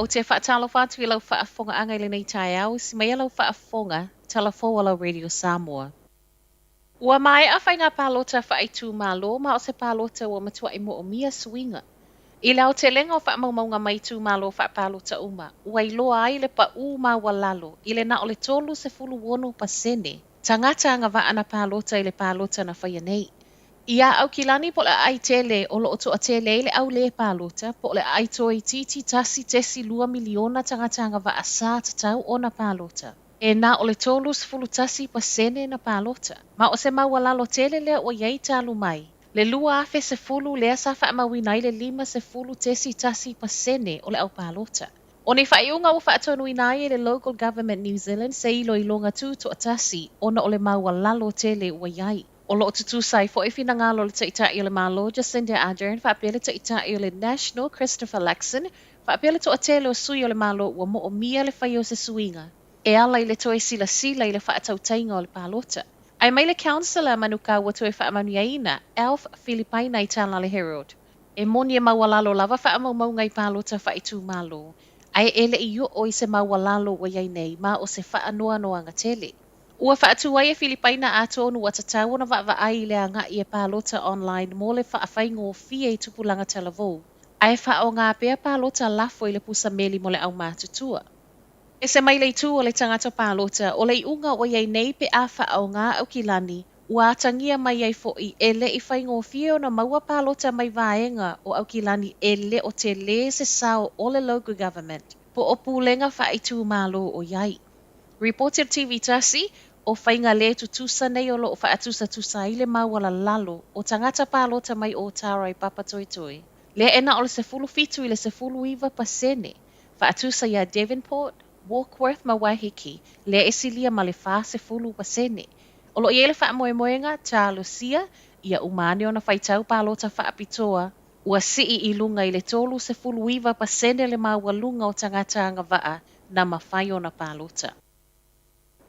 Ou te faatalofa atu i lau faafofogaaga i lenei taeao, si mai lau faafofoga, talafou o lau Radio Samoa. Ua maea faiga palota faaitumalo ma o se palota ua matuai moomia suiga. I le aotelega o faamaumauga mai itumalo faapalota uma, ua iloa ai le paū maualalo i le na o le 36% tagata agavaa na palota i le palota na faia nei. Iā Aukilani po o le aai tele o loo toatele ai le au lē palota po o le aai toeitiiti 1.2 miliona tagata agavaa sa tatau ona palota. E na o le 31% na palota. Ma o se maualalo tele lea ua i ai talu mai. Le 2010 lea sa faamauina ai le 50.1% o le au palota. O nei faaiuga ua faatonuina ai e le Local Government New Zealand se iloiloga tutoatasi ona o le maualalo tele ua i ai. O loo tutusa ai foi finagalo o le Taitai o le Malo Jacinda Ardern faapea le Taitai o le National Christopher Luxon faapea le toatele o sui o le Malo ua moomia le fai o se suiga e ala i le toe silasila i le faatautaiga o le palota. Ae mai le councillor Manukau ua toe faamanuiaina Alf Filipaina i tala le Herald. E moni e maualalo lava faamaumauga i palota faaitumalo, ae e le i oo i se maualalo ua i ai nei ma o se faanoanoaga tele. Ua faatu ai e Filipaina atonu ua tatau ona vaavaai i le agai e palota online mo le faafaigofie i tupulaga talavou. Ae faaaoga pea palota lafo i le pusa meli mo le aumatutua. E se mai le itu o le tagata palota o le iuga ua i ai nei pe a faaaoga Aukilani ua atagia mai ai foi e le i faigofie ona maua palota mai vaega o Aukilani e le o tele se sao o le local government po o pulega faaitumalo o i ai. Reported TV tasi o faiga lē tutusa nei o loo faatusatusa ai le maualalalo o tagata palota mai Ōtara i Papatoetoe. Lea e na o le 17 i le 19% faatusa iā Devonport, Warkworth ma Waiheke, lea e silia ma le 40%. O loo i ai le faamoemoega talosia ia uma ane ona faitau palota faapitoa ua sii i luga i le 39% le maualuga o tagata agavaa na mafai ona palota.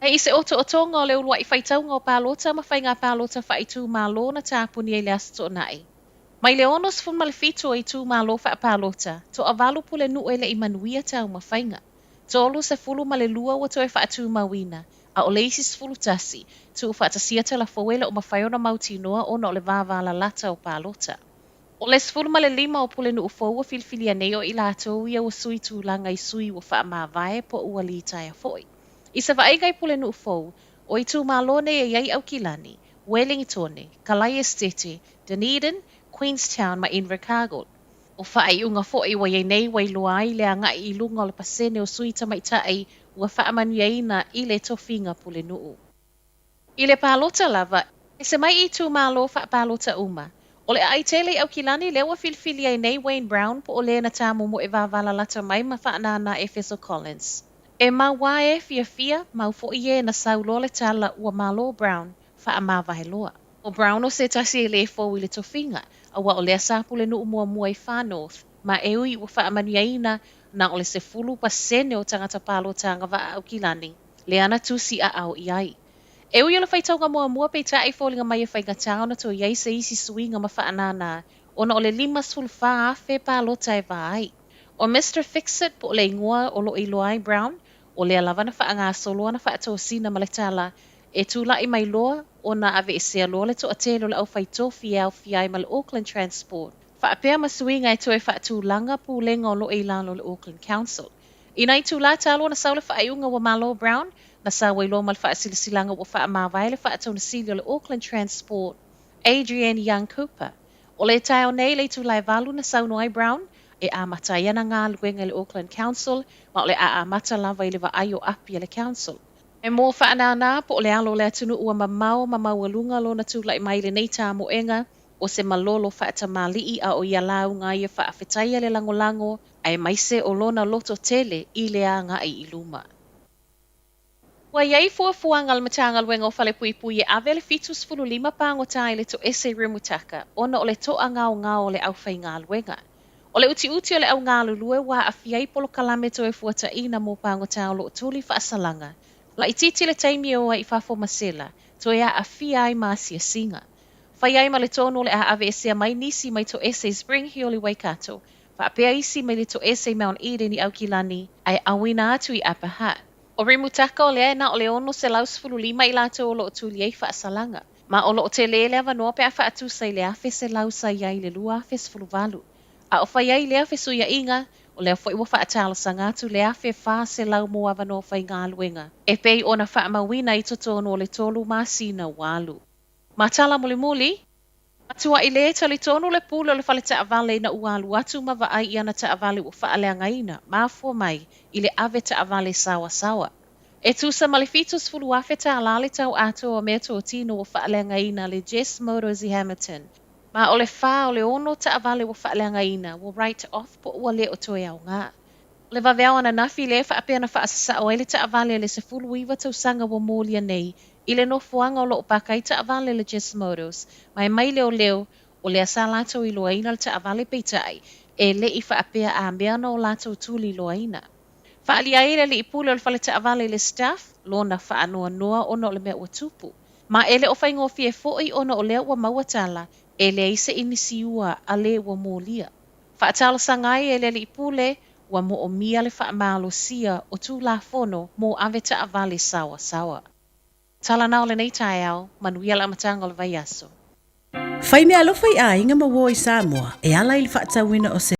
E i se otootoga o le uluai faitauga o palota ma faiga palota faaitumalo na tapuni ai le Aso Toonai. Mai le 67 o itumalo faapalota, toavalu pulenuu e le i manuia taumafaiga. 32 ua toe faatumauina, a o le isi 11, tuufaatasia talafou e le o mafai ona mautinoa ona o le vavalalata o palota. O le 15 o pulenuu fou ua filifilia nei o i latou ia ua sui tulaga i sui ua faamavae po ua litaea foi. I se vaaiga i pulenuu fou, o itumalo nei e i ai Aukilani, Wellingtone, Kalai Esiteti, Dunedin, Queenstown ma Invercargill. O faaiuga foi ua i ai nei ua iloa ai le agai i luga o le pasene o sui tamaitai ua faamanuiaina i le tofiga pulenuu. I le palota lava, e se mai i itumalo faapalota uma. O le aai tele i Aukilani lea ua filifili ai nei Wayne Brown po o le na tamomoe vavalalata mai ma faanānā Efeso Collins. E mau a e fiafia, mau foi e na sauloa le tala ua malo Brown, faamavae loa. O Brown o se tasi e lē fou i le tofiga, aua o lea sa pulenuu muamua i Far North, ma e ui ua faamanuiaina na o le 10% o tagata palota agavaa Aukilani, lea na tusi aao i ai. E ui o le faitauga muamua peitai foliga mai e faigatā ona toe i ai se isi suiga ma faanānā ona o le 54,000 palota e va ai. O Mr Fixit po o le igoa o loo iloa ai Brown, o lea lava na faagasolo ana faatosina ma le tala e tula'i mai loa ona aveesea loa le toatele o le aufaitofi e aofia ai ma le Auckland Transport faapea ma suiga e toe faatulaga pulega o loo i lalo o le Auckland Council. I nai itulā talu ona sau le faaiuga ua malo Brown, na sau ai loa ma le faasilasilaga ua faamavae le Faatonusili o le Auckland Transport, Adrienne Young Cooper. O le taeao nei i le itula e 8 na saunoa ai Brown, e amata ai ana galuega i le Auckland Council ma o le a amata lava i le vaai o api a le Council. E mo faanānā po o le alo o le atunuu ua mamao ma maualuga lona tula'i mai i lenei tamoega o se malolo faatamalii a o ia lauga ai e faafetaia le lagolago aemaise o lona loto tele i le agai i luma. Ua i ai fuafuaga a le Matagaluega o Falepuipui e ave le 75 pagota i le toese i Rimutaka ona o le toagaogao o le aufaigaluega. O le utiuti o le augalulue ua aafia ai polokalame toe fuataina mo pagota o loo tuli faasalaga. Laitiiti le taimi e o ai i fafo masela, toe aafia ai ma asiasiga. Fai ai ma le tonu o le a aveesea mai nisi mai toese i Spring Hill i Waikato. Faapea isi mai le toese i Mount Eden i Aukilani ae auina atu i Upper Hutt. ʻO Rimutaka o lea e na o le 615 i latou o lo o tuli ai faasalaga. Ma o lo o tele le avanoa pe a faatusa i le 1100 sa i ai i le 2018. A o fai ai lea fesuiaʻiga, o lea foi ua faatalosaga atu le 1400 mo avanoa faigaluega e pei ona faamauina i totonu o le tolu masina ua alu. Ma tala mulimuli, Matuai le talitonu le pule o le fale taavale ina ua alu atu ma vaai i ana taavale ua faaleagaina, mafua mai i le ave taavale saoasaoa. E tusa ma le 70,000 tālā le tau atoa o meatotino ua faaleagaina a le Jess Motors i Hamilton, ma o le fa o le ono taavale ua faaleagaina ua write off po ua le o toe aoga. O le vaveao ananafi lea e faapea na faasasao ai le taavale a le 19 tausaga ua molia nei i le nofoaga o lo o paka ai taavale a le Jess Motors, ma e mai leoleo, o lea sa latou iloaina le taavale peitai e le i faapea a mea na o latou tuliloaina. Faaalia ai le alii pule o le fale taavale i le staff lona faanoanoa ona o le mea ua tupu. Ma e le o faigofie foi ona o lea ua maua tala e leai se inisiua a le ua molia. Faatalosaga ai e le alii pule ua moomia le faamalosia o Tulafono mo ave taavale saoasaoa. Tala na o lenei taeao, manuia le amataga o le vaiaso. Fai meaalofa i aiga ma uo i Samoa e ala i le faatauina o se.